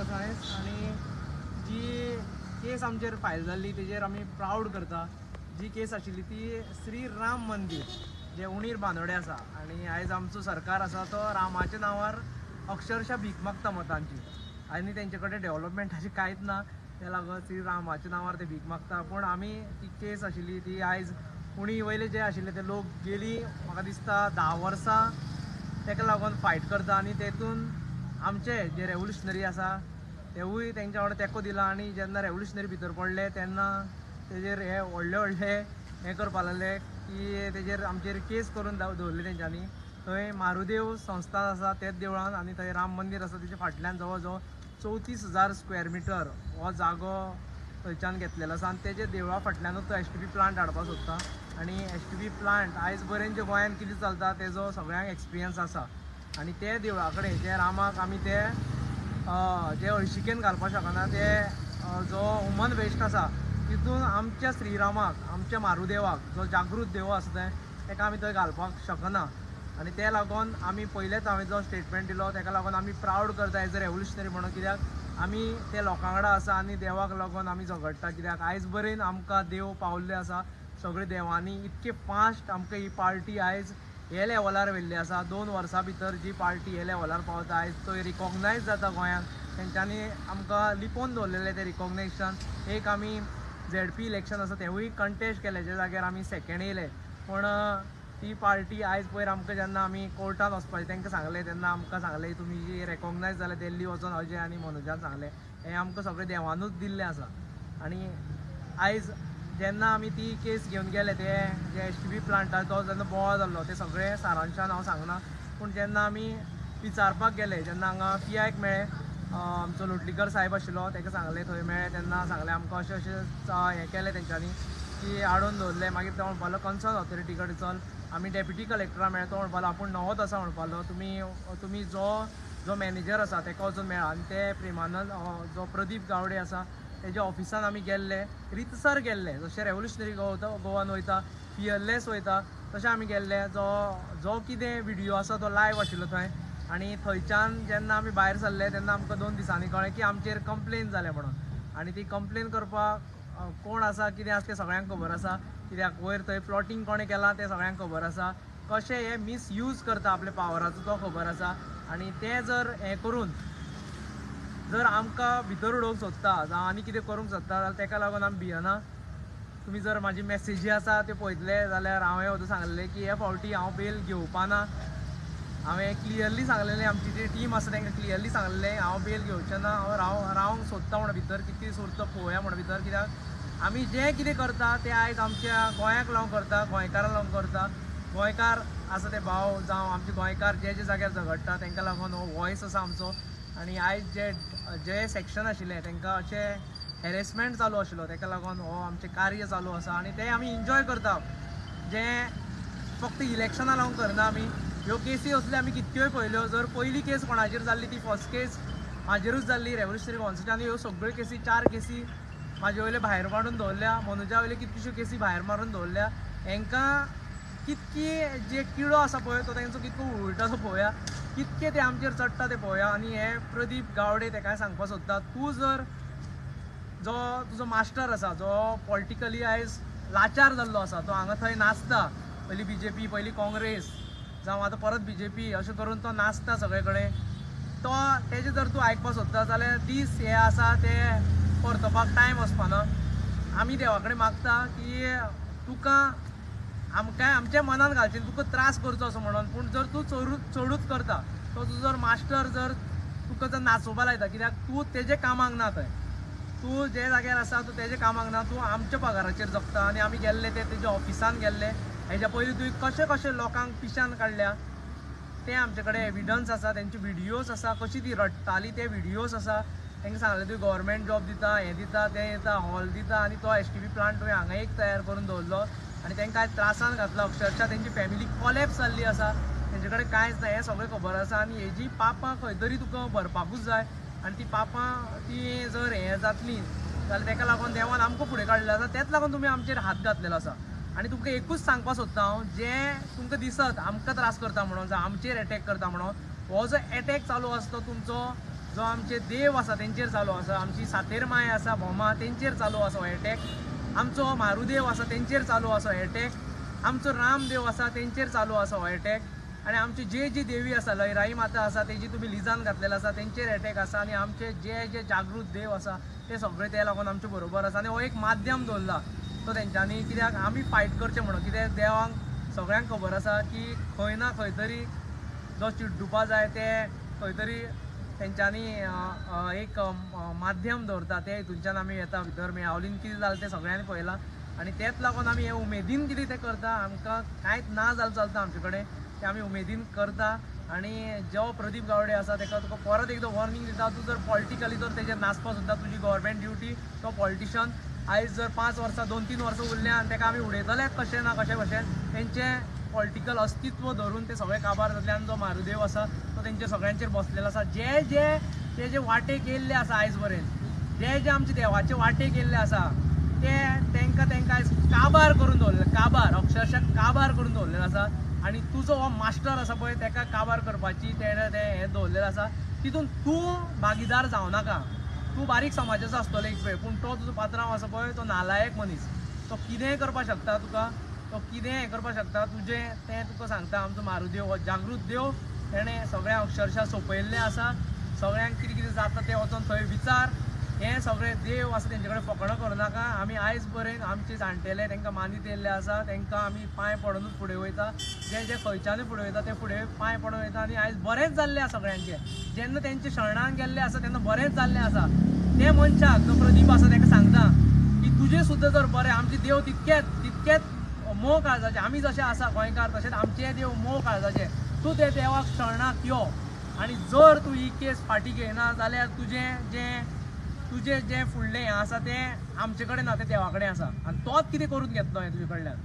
आसा आयज आनी जी केस आमचेर फायल जाल्ली तेजेर आमी प्रावड करता. जी केस आशिल्ली ती श्री राम मंदीर जे उणीर बांदोडे आसा आनी आयज आमचो सरकार आसा तो रामाच्या नांवार अक्षरशः भीक मागता मतांची आनी तेंचे कडेन डेवलपमेंटाची कांयच ना, ते लागून श्री रामाच्या नांवार ते भीक मागता. पूण आमी ती केस आशिल्ली ती आयज उणी वयले जे आशिल्ले ते लोक गेली म्हाका दिसता 10 वर्सां तेका लागून फायट करता आनी तेतून आमचे जे रेवोल्युशनरी आसा तेवूय तेंच्या वांगडा तेंको दिला आनी जेन्ना रेवोल्युशनरी भितर पडले तेन्ना तेजेर हे व्हडले व्हडले हें करपा लागले की तेजेर आमचेर केस करून दवरली तेंच्यांनी. थंय मारुदेव संस्था आसा तेच देवळान आनी थंय राम मंदीर आसा तेच्या फाटल्यान जवळ जवळ 34,000 स्क्वेअर मिटर हो जागो थंयच्यान घेतलेलो आसा आनी तेजे देवळा फाटल्यानूच तो एसटीपी प्लांट हाडपाक सोदता. आनी एसटीपी प्लांट आयज पर्यंत जे गोंयांत कितें चलता तेजो सगळ्यांक एक्सपिरियन्स आसा आनी ते देवळा कडेन जे रामाक आमी ते जे हळशिकेन घालपाक शकना ते जो ह्युमन वेस्ट आसा तितून आमच्या श्रीरामाक आमच्या मारुदेवाक जो जागृत देव आसा ते तेका आमी थंय घालपाक शकना आनी ते लागून आमी पयलेच हांवें जो स्टेटमेंट दिलो तेका लागून आमी प्रावड करता एज अ रेवोल्युशनरी म्हणून, कित्याक आमी ते लोकां वांगडा आसा आनी देवाक लागून आमी झगडटा. कित्याक आयज पर्यंत आमकां देव पावल्ले आसा, सगळे देवांनी इतके फास्ट आमकां ही पार्टी आयज हे लेवलार व्हेल्ली आसा. 2 वर्सां भितर जी पार्टी हे लेवलार पावता आयज थंय रिकॉग्नायज जाता गोंयांत, तेंच्यांनी आमकां लिपोवन दवरलेलें तें रिकॉग्नेशन. एक आमी ZP election आसा तेवूय कंटेस्ट केलें जे जाग्यार आमी सेकेंड येयले, पूण ती पार्टी आयज पयर आमकां जेन्ना आमी कोर्टान वचपाचें तांकां सांगलें तेन्ना आमकां सांगलें तुमी रेकॉग्नायज जालें दिल्ली वचोन अजय आनी मनोजान सांगलें हें आमकां सगळें देवानूच दिल्लें आसा. आनी आयज जेन्ना आमी ती केस घेवन गेले ते जे एसटीपी प्लांटार तो जेन्ना बोवाळ जाल्लो ते सगळें सारांशान हांव सांगना, पूण जेन्ना आमी विचारपाक गेले जेन्ना हांगा पीआयक मेळ्ळे आमचो लोटलीकर साहेब आशिल्लो ताका सांगलें, थंय मेळ्ळे तेन्ना सांगलें आमकां अशें अशें हें केलें तेंच्यांनी की हाडून दवरलें. मागीर तो म्हणपालो कन्सर्न ऑथॉरिटी कडेन चल, आमी डेप्युटी कलेक्टरा मेळ्ळे तो म्हणपालो आपूण नवोच आसा म्हणपालो तुमी जो जो मॅनेजर आसा ताका वचून मेळा. आनी ते प्रेमानंद जो प्रदीप गावडे आसा तेज्या ऑफिसान आमी गेल्ले, रितसर गेल्ले, जशें रेवोल्युशनरी गोवान वयता फियरलेस वयता तशें आमी गेल्ले. जो जो कितें विडियो आसा तो लायव आशिल्लो थंय आनी थंयच्यान जेन्ना आमी भायर सरले तेन्ना आमकां 2 दिसांनी कळ्ळें की आमचेर कंप्लेन जालें म्हणून. आनी ती कंप्लेन करपाक कोण आसा कितें आसा तें सगळ्यांक खबर आसा, कित्याक वयर थंय प्लॉटींग कोणें केलां तें सगळ्यांक खबर आसा, कशें हे मिसयूज करता आपल्या पावराचो तो खबर आसा. आनी तें जर हें करून जर आमकां भितर उडोवंक सोदता जावं आनी कितें करूंक सोदता जाल्यार तेका लागून आमी भियना. तुमी जर म्हाजी मॅसेजी आसा त्यो पळयतले जाल्यार हांवें वचून सांगलें की हे फावटी हांव बेल घेवपाना. हांवें क्लियरली सांगलेलें आमची जी टीम आसा तांकां क्लियरली सांगलेलें हांव बेल घेवचें ना, हांव रावंक सोदता म्हणून भितर कितली सोदता पळोवया म्हणून भितर, कित्याक आमी जें कितें करता तें आयज आमच्या गोंयाक लागून करता, गोंयकारांक लागून करता. गोंयकार आसा ते भाव जावं आमचे गोंयकार जे जे जाग्यार झगडटा तांकां लागून हो वॉयस आसा आमचो. आनी आयज जे जे सेक्शन आशिल्लें तांकां अशें हॅरेसमेंट चालू आशिल्लो ताका लागून हो आमचें कार्य चालू आसा आनी तें आमी एन्जॉय करता. जें फक्त इलेक्शना लागून करना आमी, ह्यो केसी असल्यो आमी कितक्योय पळयल्यो. जर पयली केस कोणाचेर जाल्ली ती फर्स्ट केस म्हाजेरूच जाल्ली रेवोल्युशनरी कॉन्स्टिट्यूशन, आनी ह्यो सगळ्यो केसी 4 केसी म्हाजे वयले भायर मारून दवरल्या, मनोजा वयले कितक्योश्यो केसी भायर मारून दवरल्या. हेंकां कितकी जे किडो आसा पळय तो तेंचो कितको उळटा तो पळोवया, कितके ते आमचेर चडटा ते पळोवया. आनी हे प्रदीप गावडे तेकाय सांगपाक सोदता, तूं जर जो तुजो मास्टर आसा जो पॉलिटिकली आयज लाचार जाल्लो आसा तो हांगा थंय नाचता, पयलीं बीजेपी पयलीं काँग्रेस जावं आतां परत बीजेपी अशें करून तो नाचता सगळे कडेन, तो तेजें जर तूं आयकपाक सोदता जाल्यार दीस हे आसा ते परतपाक टायम वचपाना. आमी देवा कडेन मागता की तुका आमकां आमच्या मनान घालचें तुका त्रास करचो असो म्हणून, पूण जर तूं चडूच करता तो तुजो जर मास्टर जर तुका जर नाचोवपा लायता, कित्याक तूं तेजे कामाक ना थंय, तूं जे जाग्यार आसा तूं तेजे कामाक ना, तूं आमच्या पगाराचेर जगता. आनी आमी गेल्ले ते तेज्या ऑफिसान गेल्ले, हेज्या पयलीं तुवें कशें कशें लोकांक पिशान काडल्या ते आमचे कडेन एविडन्स आसा, तेंचे विडियोज आसा, कशी ती रडटाली ते विडियोज आसा. तांकां सांगलें तुवें गव्हर्मेंट जॉब दिता, हें दिता, तें दिता, हॉल दिता, आनी तो एसटीपी प्लांट तुवें हांगा एक तयार करून दवरलो आनी तांकां आयज त्रासान घातला. अक्षरशः तेंची फॅमिली कॉलेप्स जाल्ली आसा, तेंचे कडेन कांयच ना, हें सगळें खबर आसा. आनी हेजी पापां खंय तरी तुका भरपाकूच जाय आनी ती पापां ती जर हें जातली जाल्यार तेका लागून देवान आमकां फुडें काडलें आसा, तेच लागून तुमी आमचेर हात घातलेलो आसा. आनी तुमकां एकूच सांगपाक सोदता हांव, जें तुमकां दिसत आमकां त्रास करता म्हणून जावं आमचेर एटॅक करता म्हणून, हो जो एटॅक चालू आसा तो तुमचो जो आमचे देव आसा तेंचेर चालू आसा, आमची सातेर माय आसा भोमा तेंचेर चालू आसा हो एटॅक, आमचो म्हारुदेव आसा तेंचेर चालू आसा हो एटॅक, आमचो रामदेव आसा तेंचेर चालू आसा हो एटॅक, आनी आमची जे जी देवी आसा लयराई माता आसा तेजी तुमी लिजान घातलेले आसा तेंचेर एटॅक आसा, आनी आमचे जे जे जागृत देव आसा ते सगळे ते लागून आमचे बरोबर आसा. आनी हो एक माध्यम दवरला तो तेंच्यांनी, कित्याक आमी फायट करचें म्हणून, कित्याक देवांक सगळ्यांक खबर आसा की खंय ना खंय तरी जो चिड्डुपा जाय ते खंय तरी तेंच्यांनी एक माध्यम दवरता, ते हितूनच्यान आमी येता भितर. मेळावलीन कितें जालें तें सगळ्यांनी पळयलां आनी तेच लागून आमी हे उमेदीन कितें तें करता. आमकां कांयच ना जालें चलता आमचे कडेन, तें आमी उमेदीन करता. आनी जो प्रदीप गावडे आसा तेका तुका परत एकदां वॉर्निंग दिता, तूं जर पॉलिटिकली जर तेजेर नाचपा सोदता, तुजी गव्हर्मेंट ड्युटी, तो पॉलिटिशन आयज जर 5 वर्सां 2-3 वर्सां उरल्या आनी तेका आमी उडयतलेच कशें ना कशें भशेन, तेंचें पॉलिटिकल अस्तित्व धरून ते सगळे काबार जातले. आनी जो म्हारुदेव आसा तो तेंचे सगळ्यांचेर बसलेलो आसा. जे जे ते जे वाटे केल्ले आसा आयज पर्यंत, जे जे आमचे देवाचे वाटे केल्ले आसा ते तेंकां तेंकां आयज काबार करून दवरलेले, काबार अक्षरशः काबार करून दवरलेलो आसा. आनी तुजो हो मास्टर आसा पळय तेका काबार करपाची तेणें तें हें दवरलेलें आसा, तितून तूं भागीदार जावं नाका. तूं बारीक समाजाचो आसतलो एक वेळ, पूण तो तुजो पात्रांव आसा पळय तो नालायक मनीस, तो कितेंय करपाक शकता तुका, तो कितेंय हें करपाक शकता तुजें, तें तुका सांगता. आमचो म्हारुदेव हो जागृत देव, तेणें सगळ्यांक अक्षरशः सोंपयल्लें आसा, सगळ्यांक कितें कितें जाता तें वचोन थंय विचार. हे सगळे देव आसा तेंचे कडेन फकाणां करूं नाका. आमी आयज पर्यंत आमचे जाणटेले तेंकां मानीत येयल्ले आसा, तेंकां आमी पांय पडोनूच फुडें वयता, जे जे खंयच्यानूय फुडें वयता ते फुडें पांय पडोन वयता. आनी आयज बरेंच जाल्लें आसा सगळ्यांचें, जेन्ना तेंचे शरणान गेल्ले आसा तेन्ना बरेंच जाल्लें आसा. ते मनशाक जो प्रदीप आसा तेका सांगता की तुजें सुद्दां जर बरें, आमचे देव तितकेच तितकेच मोव काळजाचे, आमी जशे आसा गोंयकार तशेंच आमचे देव मोव काळजाचे, तूं ते देवाक शरणाक यो आनी जर तूं ही केस फाटीं घेयना जाल्यार तुजें जें फुडलें हें आसा तें आमचे कडेन ना, तें देवा कडेन आसा आनी तोच कितें करून घेतलो हें तुजे कडल्यान.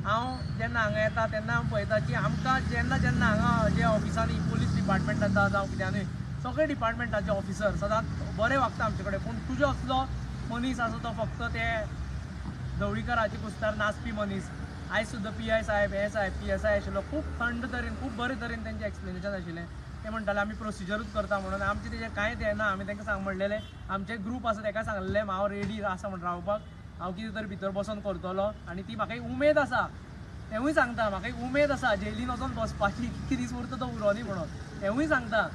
हांव जेन्ना हांगा येता तेन्ना हांव पळयता की आमकां जेन्ना जेन्ना हांगा जे ऑफिसांनी पोलीस डिपार्टमेंट आसा जावं कित्यानूय सगळे डिपार्टमेंटाचे ऑफिसर सदांच बरे वागता आमचे कडेन, पूण तुजो असलो मनीस आसा तो फक्त ते ढवळीकराचे कुस्तार नाचपी मनीस. आयज सुद्दां पी I साहेब, हे साहेब, PSI आशिल्लो, खूब थंड तरेन खूब बरे तरेन तेंचें एक्सप्लेनेशन आशिल्लें. ते म्हणटाले आमी प्रोसिजरूच करता म्हणून, आमचें तेजें कांयच येना. आमी तांकां सांग म्हणलेलें, आमचें ग्रूप आसा तेका सांगलेलें हांव रेडी आसा म्हण रावपाक, हांव कितें तरी भितर बसोन करतलो. आनी ती म्हाका एक उमेद आसा, तेवूय सांगता म्हाका एक उमेद आसा जेलीन वचोन बसपाची, कितके दीस उरता तो उरोनी म्हणून तेवूय सांगता.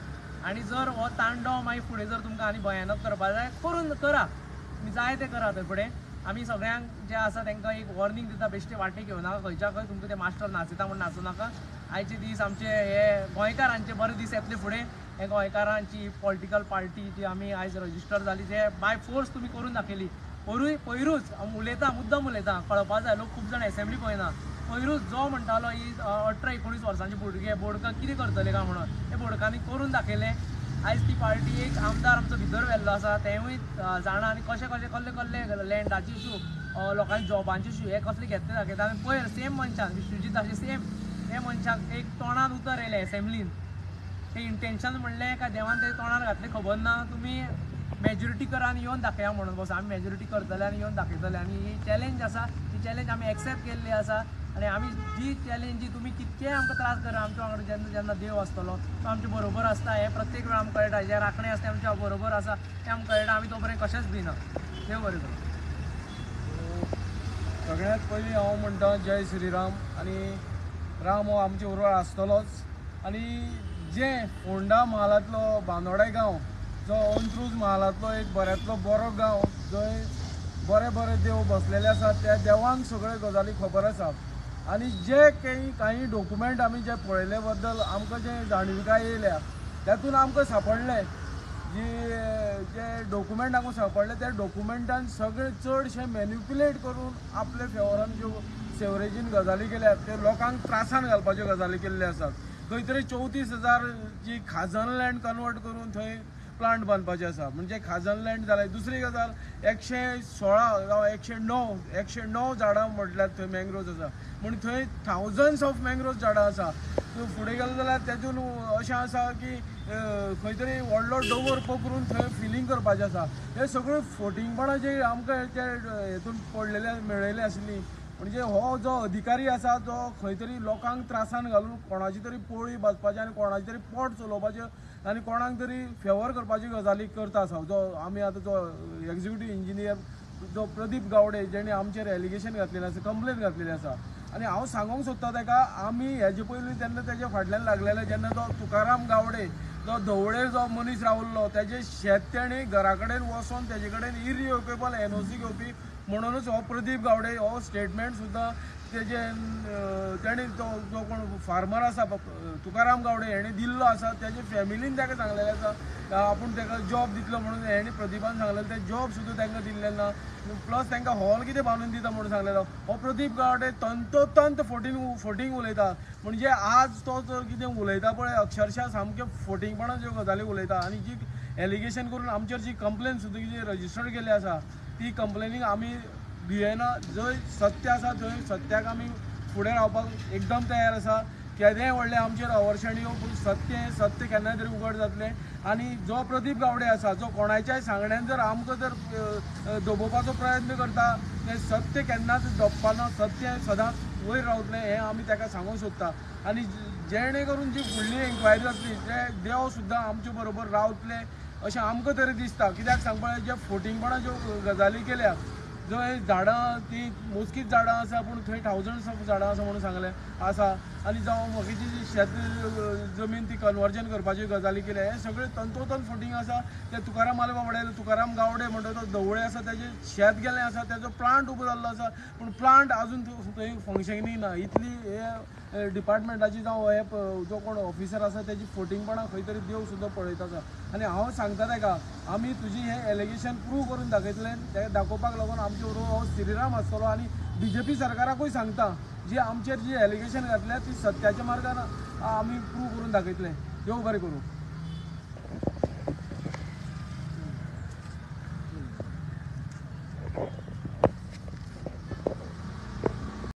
आनी जर हो तांडव मागीर फुडें जर तुमकां आनी भयानक करपा जाय करून करा, तुमी जाय तें करा. थंय फुडें आमी सगळ्यांक जे आसा तांकां एक वॉर्निंग दिता, बेश्टे वाटेक घेवं नाका, खंयच्या खंय तुमकां ते मास्टर नाचयता म्हूण नाचूं नाका. आयचे दीस आमचे हे गोंयकारांचे बरे दीस येतले फुडें. हे गोंयकारांची पॉलिटिकल पार्टी जी आमी आयज रजिस्टर जाली, जे बाय फोर्स तुमी करून दाखयली. पयरूच उलयता, मुद्दम उलयता, कळपा जाय, लोक खूब जाण एसेंब्ली पळयना. पयरूच जो म्हणटालो ही 18-19 वर्सांचे भुरगे बोडकां कितें करतले काय म्हणून, ते बोडकांनी करून दाखयलें. आयज ती पार्टी एक आमदार आमचो भितर व्हेल्लो आसा, तेवूय जाणा. आनी कशें कशें कसले कसले लँडाचे इशू, लोकांचे जॉबांचे इशू हे कसले घेतले दाखयता. आनी पयर सेम मनशान विश्वजीत अशें सेम ते मनशाक एक तोंडान उतर येयलें एसेंब्लीन, तें इंटेन्शन म्हणलें काय देवान ते तोंडार घातलें खबर ना. तुमी मेजॉरिटी करा आनी येवन दाखया म्हणून, बस आमी मेजॉरिटी करतले आनी येवन दाखयतले. आनी ही चॅलेंज आसा, ही चॅलेंज आमी एक्सेप्ट केल्ली आसा. आनी आमी जी चॅलेंज जी तुमी कितकेय आमकां त्रास करा, आमच्या वांगडा जेन्ना जेन्ना देव आसतलो तो आमचे बरोबर आसता हें प्रत्येक वेळा आमकां कळटा. जे राखणे आसता आमच्या बरोबर आसा तें आमकां कळटा. आमी तो पर्यंत कशेंच भिना. देव बरें करूं. सगळ्यांत पयलीं हांव म्हणटा जय श्रीराम. आनी राम हो आमचे बरोबर आसतलोच. आनी जे फोंडा म्हालांतलो बांदोडे गांव, जो अंत्रूज म्हालांतलो एक बऱ्यांतलो बरो गांव, जंय बरे बरे देव बसलेले आसात, त्या देवांक सगळे गजाली खबर आसा. आनी जे काही डॉक्युमेंट आमी जे पळयले बद्दल आमकां जे जाणविकाय येयल्या तातूंत आमकां सांपडलें, जे डॉक्युमेंट आमकां सांपडले त्या डॉक्युमेंटान सगळे चडशे मॅन्युप्युलेट करून आपले फेवरान ज्यो सेवरेजीन गजाली केल्यात ते लोकांक त्रासान घालपाच्यो गजाली केल्ल्यो आसात. खंय तरी 34,000 जी खाजन लँड कन्वर्ट करून थंय प्लांट बांदपाचे आसा, म्हणजे खाजन लँड जालें. दुसरी गजाल 116 जावं 109 झाडां म्हटल्यार थंय मँग्रोव्ज आसा, म्हण थंय थावजंड्स ऑफ मँग्रोव्ज झाडां आसा. फुडें गेलें जाल्यार तेतून अशें आसा की खंय तरी व्हडलो दोंगर पकरून थंय फिलींग करपाचें आसा. हे सगळें फोटिंगपणां जे आमकां ते हेतून पडलेले मेळयले आशिल्ली, म्हणजे हो जो अधिकारी आसा तो खंय तरी लोकांक त्रासान घालून कोणाची तरी पोळी भाजपाची आनी कोणाची तरी पोट चलोवपाचें आनी कोणाक तरी फेवर करपाची गजाली करता आसा. जो आमी आतां जो एक्झिक्युटीव इंजिनियर जो प्रदीप गावडे जेणे आमचेर एलिगेशन घातलेलें आसा, कंप्लेन घातलेली आसा. आनी हांव सांगूंक सोदता ताका, आमी हेजे पयलीं जेन्ना तेज्या फाटल्यान लागलेले, जेन्ना तो तुकाराम गावडे जो धवळे जो मनीस रावल्लो तेजे शेत तेणी घरा कडेन वचोन तेजे कडेन इरिव्होकेबल एनओसी घेवपी म्हणूनच हो प्रदीप गावडे हो स्टेटमेंट सुद्दां तेजे तेणी तो जो कोण फार्मर आसा तुकाराम गावडे हेणें दिल्लो आसा, तेजे फॅमिलीन ताका सांगलेलें आसा आपूण ताका जॉब दितलो म्हणून हेणी प्रदीपान सांगलेलें, तें जॉब सुद्दां तांकां दिल्लें ना. प्लस तांकां हॉल कितें बांदून दिता म्हणून सांगलेलो. हो प्रदीप गावडे तंतोतंत फोटींग उलयता. म्हणजे आज तो जर कितें उलयता पळय अक्षरशः सामकें फोटिंगपणान ज्यो गजाली उलयता. आनी जी एलिगेशन करून आमचेर जी कंप्लेन सुद्दां जी रजिस्टर्ड केल्ली आसा ती कंप्लेनीक आमी भियेना. जंय सत्य आसा थंय सत्याक आमी फुडें रावपाक एकदम तयार आसा. केदेंय व्हडलें आमचेर अवर्शण येवं पूण सत्य हें सत्य केन्नाय तरी उगड जातलें. आनी जो प्रदीप गावडे आसा जो कोणाच्याय सांगण्यान जर आमकां जर दबोवपाचो प्रयत्न करता तें सत्य केन्नाच दबपाना, सत्य हें सदांच वयर रावतलें हें आमी ताका सांगूंक सोदता. आनी जेणे करून जी फुडली एन्क्वायरी जातली ते देव सुद्दां आमचे बरोबर रावतले अशें आमकां तरी दिसता. कित्याक सांगपा जे फोटिंगपणां ज्यो गजाली केल्या, जंय झाडां ती मोजकीच झाडां आसा पूण थंय थावजंड्स ऑफ झाडां आसा म्हणून सांगलें आसा. आनी जावं बाकीची जी शेत जमीन ती कन्वर्जन करपाची गजाली केल्या, हें सगळें तंतोतंत फोटींग आसा. ते तुकाराम आले बाबडे तुकाराम गावडे म्हणटा तो धवळे आसा तेजें शेत गेलें आसा, तेजो प्लांट उबो जाल्लो आसा पूण प्लांट आजून थंय फंक्शनींग ना. इतली हे डिपार्टमेंटाची जावं हे जो कोण ऑफिसर आसा तेजी फोटिंगपणां खंय तरी देव सुद्दां पळयता आसा. आनी हांव सांगता ताका आमी तुजी हें एलिगेशन प्रूव करून दाखयतलें, तें दाखोवपाक लागून आमचे बरोबर हो श्रीराम आसतलो. आनी बीजेपी सरकाराकूय सांगता जी आमचेर जी एलिगेशन घातल्या ती सत्याच्या मार्गान आमी प्रूव करून दाखयतले. देव बरें करूं.